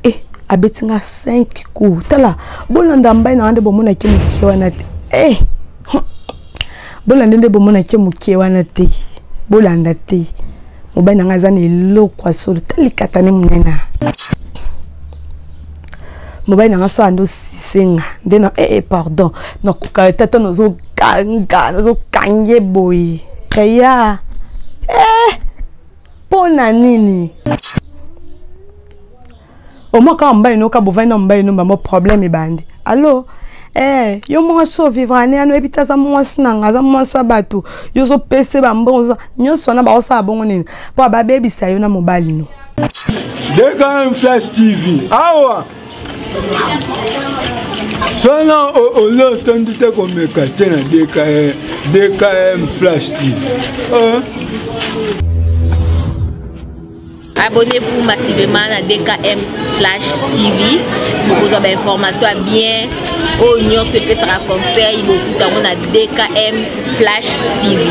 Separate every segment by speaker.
Speaker 1: Eh, abeti nga 5 coups. Tala, bolanda mbai na nde bomonaki moke wana te. Eh, bolanda nde bomonaki moke wana te. Bolanda te. Mobali na nga aza na eloko ya solo. Tala likata ne monene. Mobali na nga so ando sisenga nde na eh, eh pardon nakoka tata nazokanga nazokange boye eya eh mpo na nini omwa kaka mobali no kaka bovandi na mobali no bango problème ebandi allo eh, yo mwasi ovivre ane ano oyebi te aza mwasi na nga aza mwasi ya bato yo ozopese bambongo nyonso wana baosala bongo nini mpo babebisa yo na mobali no.
Speaker 2: DKM Flash TV awa sona oza otondi te komeka te na DKM, DKM Flash TV eh.
Speaker 3: Abonnez-vous massivement à DKM Flash TV bokozwa ba information ya bien oyo nyonso epesaka conseil bokuta yango na DKM Flash TV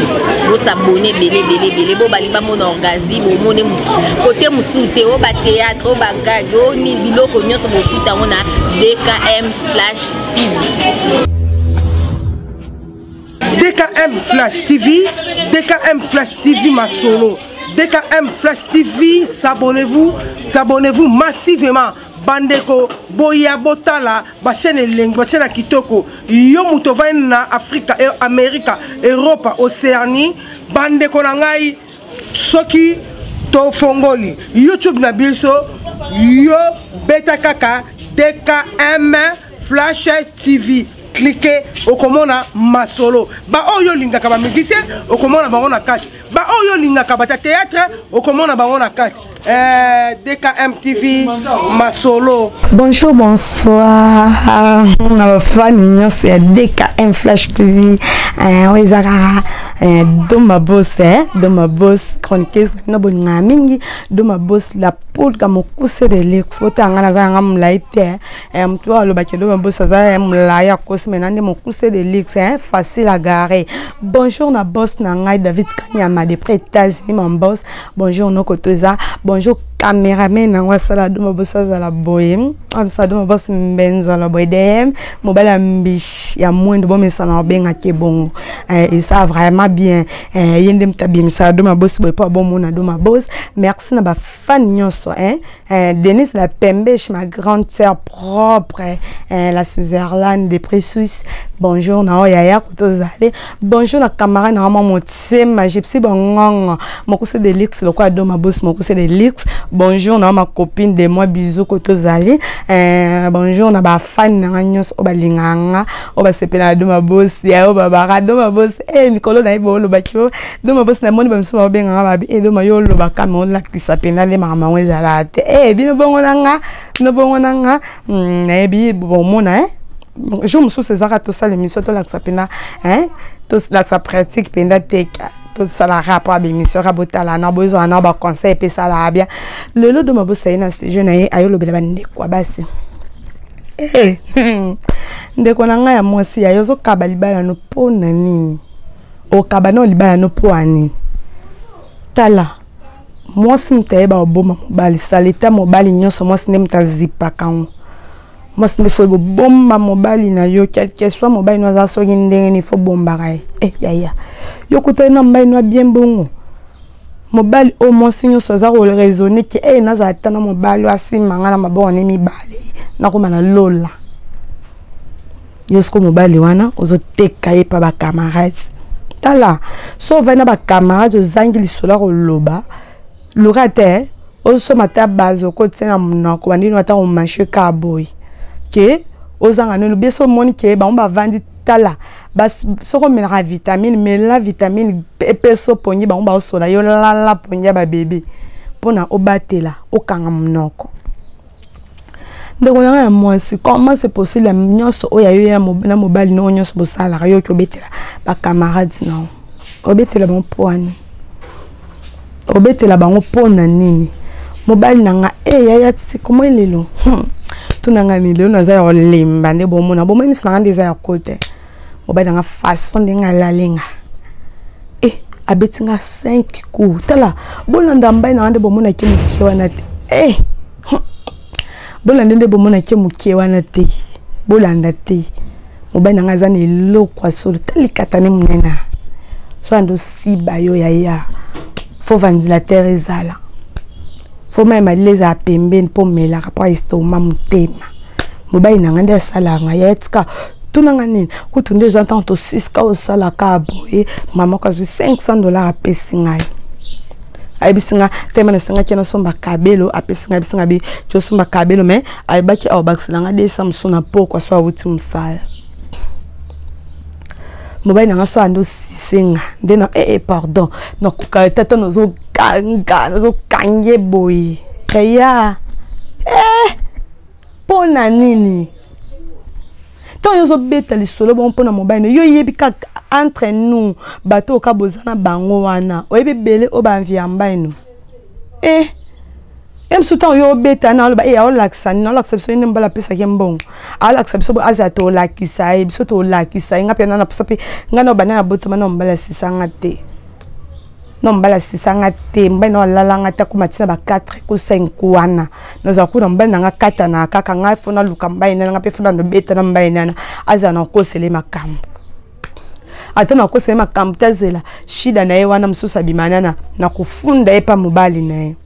Speaker 3: bosabone ebele ebele ebele bo balingi bamona orgazi bomone kote mosusu te oyo batheatre oyo bagage oyo nini biloko nyonso bokuta yango na DKM Flash TV.
Speaker 4: DKM Flash TV, DKM Flash TV Masolo, DKM Flash TV, s'abonnez-vous, s'abonnez-vous massivement. Bandeko, boya botala, ba chaîne elengi, ba chaîne ya kitoko. Yo moto ovandi na Afrika, eh, Amerika, Europa, Océanie, bandeko na ngai soki tofongoli YouTube na biso, yo beta kaka DKM Flash TV. Cliquez, okomona masolo. Ba oyo olingaka ba musicien, okomona bango na kati. Ba oyo olingaka ba théâtre, okomona bango na kati. DKM TV masolo.
Speaker 1: Bonjour, bonsoir. Na ba fan nyonso ya DKM Flash TV. Oyo eza kaka Doma Boss, eh? Doma Boss chroniqueuse na bino bolingaka mingi. Doma Boss la poule mokuse de luxe. Botanga naza yanga molai te. Moto oyo alobaki Doma Boss aza molai akosi mais nande mokuse de luxe, hein? Facile à garer. Bonjour na boss na ngai David Kanyama depuis États-Unis, mon boss. Bonjour noko toza. Bonjour cameraman nango asala Doma Boss azala boye. Amsa Doma Boss mbenzolo boye DM mobali ya mbish ya mwendo bomesana obengaki bongo. Et ça vraiment bien. Ye nde moto abimisaka Doma Boss boye po abomona Doma Boss. Merci na ba fan nyonso, hein. Denise la Pembeche, ma grande sœur propre, la Switzerland de près Suisse. Bonjour na yaya kotozale. Bonjour na camarade na mama motema gypsy bongongo. Mokuse de luxe lokwa Doma Boss mokuse de luxe. Bonjour na ma copine de moi bisous kotozale. Bonjour na ba fan na nga nyonso oyo balinganga, oyo basepela na Doma Boss, ya oyo babara Doma Boss. Mikolo na ye bolobaki yo Doma Boss na moni ba misusu babenganga babi Doma yo olobaka mais olakisa mpenza nde makambo yango ezalaka te. Bino bongo na nga, bino bongo na nga, nayebi bomona, hein? Jour mosusu ezaka tosala émission tolakisa mpenza, hein? Tolakisa pratique mpenza te, tosala rapport ya bémission ka botala na bozwa na ba conseil epesalaka bien. Lelo Doma Boss aye na studio na ye ayolobela bandeko ya basi. Ndeko na ngai ya mwasi ya yo ozokaba libala no mpo na nini? Okaba no libala no mpo ya nini? Tala mwasi moto ayeba koboma mobali, saleta mobali nyonso mwasi nde moto azipaka yango. Mwasi nde fo bobomba mobali na yo, quelque soit mobali no aza soki ndenge nini fo bombaka ye. Yaya yo kutani na mobali no bien bongo. Mobali oyo mwasi nyonso aza ko raisonner ke, nazala ata na mobali oyo asimba nga na maboko ne mibale, nakoma na lola. Yo siko mobali wana ozoteka ye pa ba camarades. Tala, so ovandi na ba camarades ozangi lisolo ya koloba, luka te, ozosomba ata base okotia na monoko, bandini ata komashe ka boye. Ke ozanga nini, biso omoni ke bango bavandi tala, soko omelaka vitamine, mela vitamine epeso pongi bango baosola yo lala pongi ya ba bébé mpona obatela okanga monoko. Ndeko na ngai ya mwasi, comment c'est possible nyonso oyo ya yo ya na mobali no nyonso bosalaka yo oki obetela ba camarades na yo? Obetela bango mpo nini? Obetela bango mpo na nini? Mobali na nga, yaya tisi komo lelo. Tuna nga ni lelo naza ya kolemba nde bomona. Bomoni miso na nga nde eza ya kote. Mobali na nga façon ndenge alalenga. Abeti nga 5 coups. Tala, bolanda mbai na nga nde bomonaki moke wana te. Bolanda nde bomonaki moke wana te, bolanda te. Mobali na ngai aza na eloko ya solo, ta likata ne monene so ando siba yo yaya, fo ventilateur ezala, fo mai malili ezala pembeni mpo omelaka mpo estoma motema. Mobali na ngai nde asalaka ngai yaya, tika tuna nga nini kutu nde eza ntango tosiska osalaka boye. Mama ko azwi 500 $ apesi ngai, ayebisi nga tema nasengaki nasomba kabelo, apesi ngai, ayebisi nga bi tosomba kabelo, mais ayebaki aobakisela nga 200 mosusu na pokwa so awuti mosala. Mobali na nga so ando osisenga nde na eh, eh, pardon, nakoka tata, nazokanga nazokange boye yaya, eh, mpo na nini ntango yo ozobeta lisolo bongo mpo na mobali no? Yo oyebi kaka entre nous bato oyo ka boza na bango wana, oyebi ebele oyo baenvie mbai no. Eh, ye mosusu ntango yo obeta na oloba e aolakisa nini? Aolakisa biso nini? Mobali apesaki mbongo, aolakisa biso, azala tolakisa ye biso, tolakisa ye. Nga mpe na posa mpe ngai na obanda na botama na mobali asisanga te, na mobali asisanga te, mobali na alalanga te, akoma ntina ba 4 ko 5 wana nazala kuna. Mobali na nga katana kaka ngai, fo naluka mobali nana, nga mpe fo nanobeta na mobali nana, azala na kokosela ye makambo, ata na kokosela ye makambo te, azela shida na ye wana mosusu abima nana na kofunda ye mpa mobali na ye.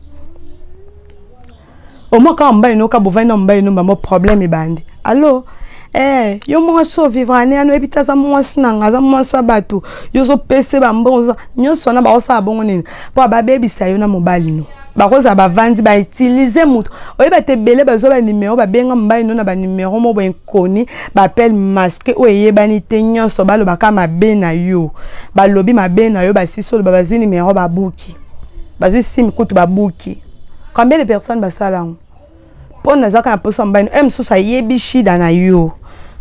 Speaker 1: Omoi kaka mobali noka bovandi na mobali no, bamo problème ebandi. Allo, eh, yo mwasi ovivre ane wana, oyebi te aza mwasi na nga, aza mwasi ya bato, yo ozopesa bambongo nyonso wana, baosala bongo nini? Mpo babebisa yo na mobali no. Bakozala bavandi, bautilize moto oyeba te. Ebele bazwa banimero, babenga mobali no na banimero mo boye nkoni, baappel masqué oyo eyebani te nyonso, balobaka mabe na yo, balobi mabe na yo, basisi oloba, bazwi nimero, babuki, bazwi sim kutu babuki. Combien de personnes basala yango? Mpo nazalaka na mposa mobali no e mosusu ayebi shida na yo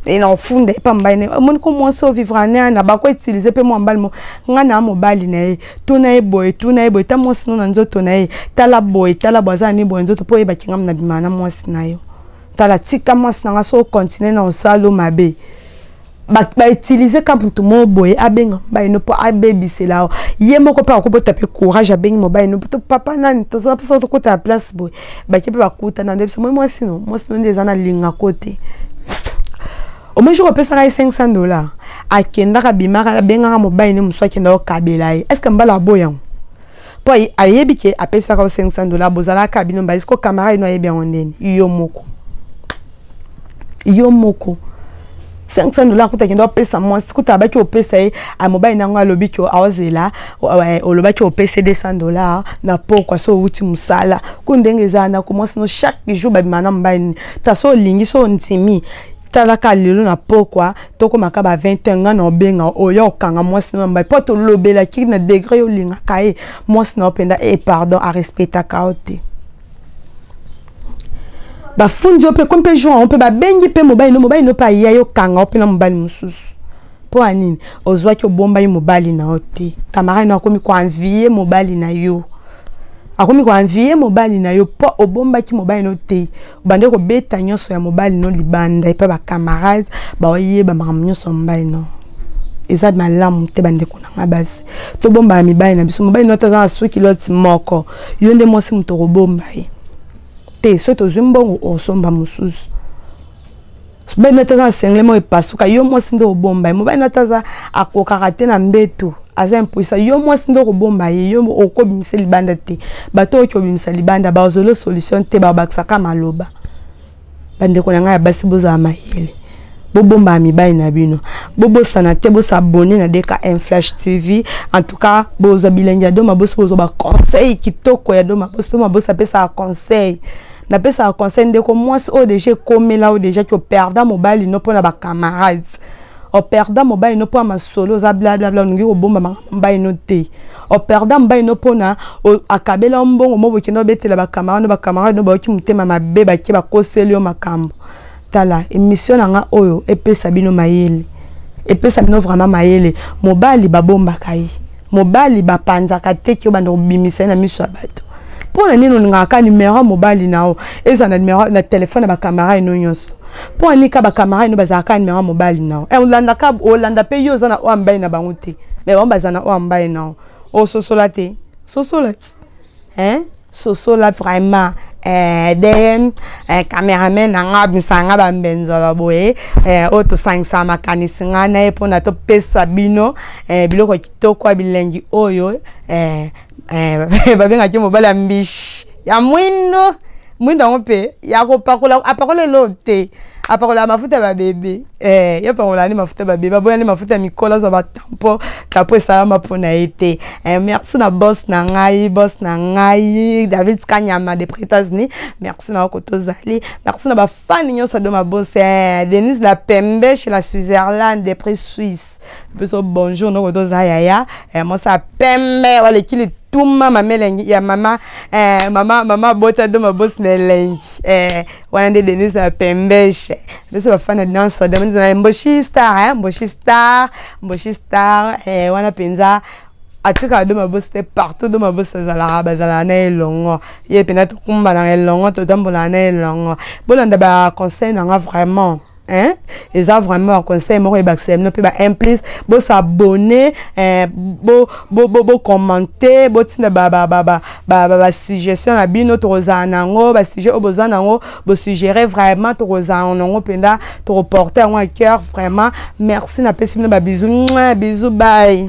Speaker 1: e na ofunda epa mobali na ye, omoni ko mwasi ovivre ane na bako utilize mpe mwa mobali mo ngai na mobali na ye, tuna ye boye, tuna ye boye, ta mwasi no na nzoto na ye, tala boye, tala boye, aza nini boye nzoto, mpo oyebaki ngai na bima na mwasi na yo. Tala, tika mwasi na ngai, so okontinue na osala mabe, bautilize ka motu moko boye abenga mobali no mpo abebisela ye moko mpe akobota mpe courage, abengi mobali no to papa nani, tozala mposa tokota ya place boye, bake mpe bakutana nde biso moi mwasi no, mwasi no nde eza na lingako te. Omoi jour opesaka ye 500 $, akendaka, abimaka, abengaka mobali ne mosusu, akenda okabela ye. Est ce que mbala aboya yango? Mpo ayebi ke apesaka yo 500 $, bozalaka bino mbali siko camarade no ayebi yango ndeni. Yo moko, yo moko 500 $ kuta akenda opesa mwasi kuta abaki opesa ye mobali nango, alobi ke aozela, olobaki opesa 200 $ na pokwa so owuti mosala. Ku ndenge eza na ko mwasi no, chaque jour babima na mobali nini ta so olingi so ondimi, talaka lelo na pokwa tokomaka ba 20 heure, ngai na obenga oyo okanga mwasi na mobali mpo tolobelaki na degré yo olingaka ye mwasi na yo mpenza. E pardon, arespectaka yo te, bafundi yo mpe komi mpe jour yango mpe babengi mpe mobali no, mobali no mpe aya, yo kanga yo mpe na mobali mosusu. Mpo ya nini ozwaki obombaki mobali na yo te? Camarade no akomi koenvie mobali na yo, akomi koenvie mobali na yo mpo obombaki mobali no te, obandi kobeta nyonso ya mobali no libanda epai bacamarade baoyeba makambo nyonso ya mobali no. Eza malamu te. Bandeko na nga basi, tobombaka mibali na biso. Mobali no te aza na suki loti moko, yo nde mwasi moto okobomba ye te. Soki tozwi mbongo, osomba mosusu. Mobali no te aza na sengle moko epasuka, yo mwasi nde obomba ye. Mobali no te aza akokaka te na mbeto, aza impuissant, yo mwasi nde okobomba ye. Yo okobimisa libanda te. Bato oyoki obimisa libanda bazolo solution te, babakisaka maloba. Bandeko na ngai ya basi, bozala mayele, bobombaka mibali na bino. Bobosana te bosabone na DKM Flash TV. En tout cas, bozwa bilengi ya Doma Bosi, bozwa baconseil kitoko ya Doma Bosi. Doma Bosi apesaka conseil, napesaka conseil. Ndeko mwasi oyo deja ekomela, oyo deja ki operda mobali no mpona bacamarades, operda mobali no mpo ya masolo oza blablabla, olingi kobomba makambo mobali no te, operda mobali no mpona akabela mbongo mo bokenda obetela bacamarade no, bacamarade no bayoki motema mabe, bake bakoseli yo makambo. Tala émission na nga oyo epesa bino mayele, epesa bino vraiment mayele. Mobali babombaka ye, mobali bapanzaka te ki obanda kobimisa ye na miso ya bato. Mpo na nini olingaka ka numero ya mobali na yo eza na numero na telefone ya bacamarade no nyonso? Mpo na nini ka bacamarade no bazalaka ka numero ya mobali na yo? Olandaka, olanda mpe yo oza na oyo ya mobali na bango te, me bango baza na oyo ya mobali na yo. Ososola te, sosola ti, hein? Sosola vraiment. Eh, DM. eh, cameraman na nga abimisa nga bambenzolo boye eh, oyo tosangisaka makanisi nga na ye mpona topesa bino eh, biloko kitoko ya bilengi oyo eh, eh, babengaki mobali ya mbishi ya mwindo mwindo yango mpe ya kopakola apakola eloo te apakola mafuta ya babebe eh, ye apakola nde mafuta ya babebe aboya nde mafuta ya mikolo azwa batampo tapo esalama mpo na ye te eh, merci na boss na ngai boss na ngai david kanyama de états-unis merci na yo tozali merci na bafani nyonso ya doma boss eh, denise la pembe chez la switzerland depuis suisse biso bonjour noko toza yaya eh, mwasi ya pembe waleki lituma mama elengi ya mama eh, mama mama abota do mabosi na elengi eh, wana nde denise ya pembeshe biso bafana nyonso mboshi star eh, mboshi star mboshi star eh, wana mpenza atikaka do mabosi te partout do mabosi azalaka bazalaka na elongo ye mpenza tokumbanaka elongo totambolaka na elongo bolanda baconseil na nga vraiment hein eza vraiment conseil moko ebakisela bino mpe ba implice bosabonne eh, bocommenter bo, bo, bo botinda basuggestion ba, ba, ba, ba na bino tokozala na yango basujet oyo boza na yango bosuggere vraiment tokozala na yango mpenza tokoporte yango à cœur vraiment merci napesi bino babisou bisou bye.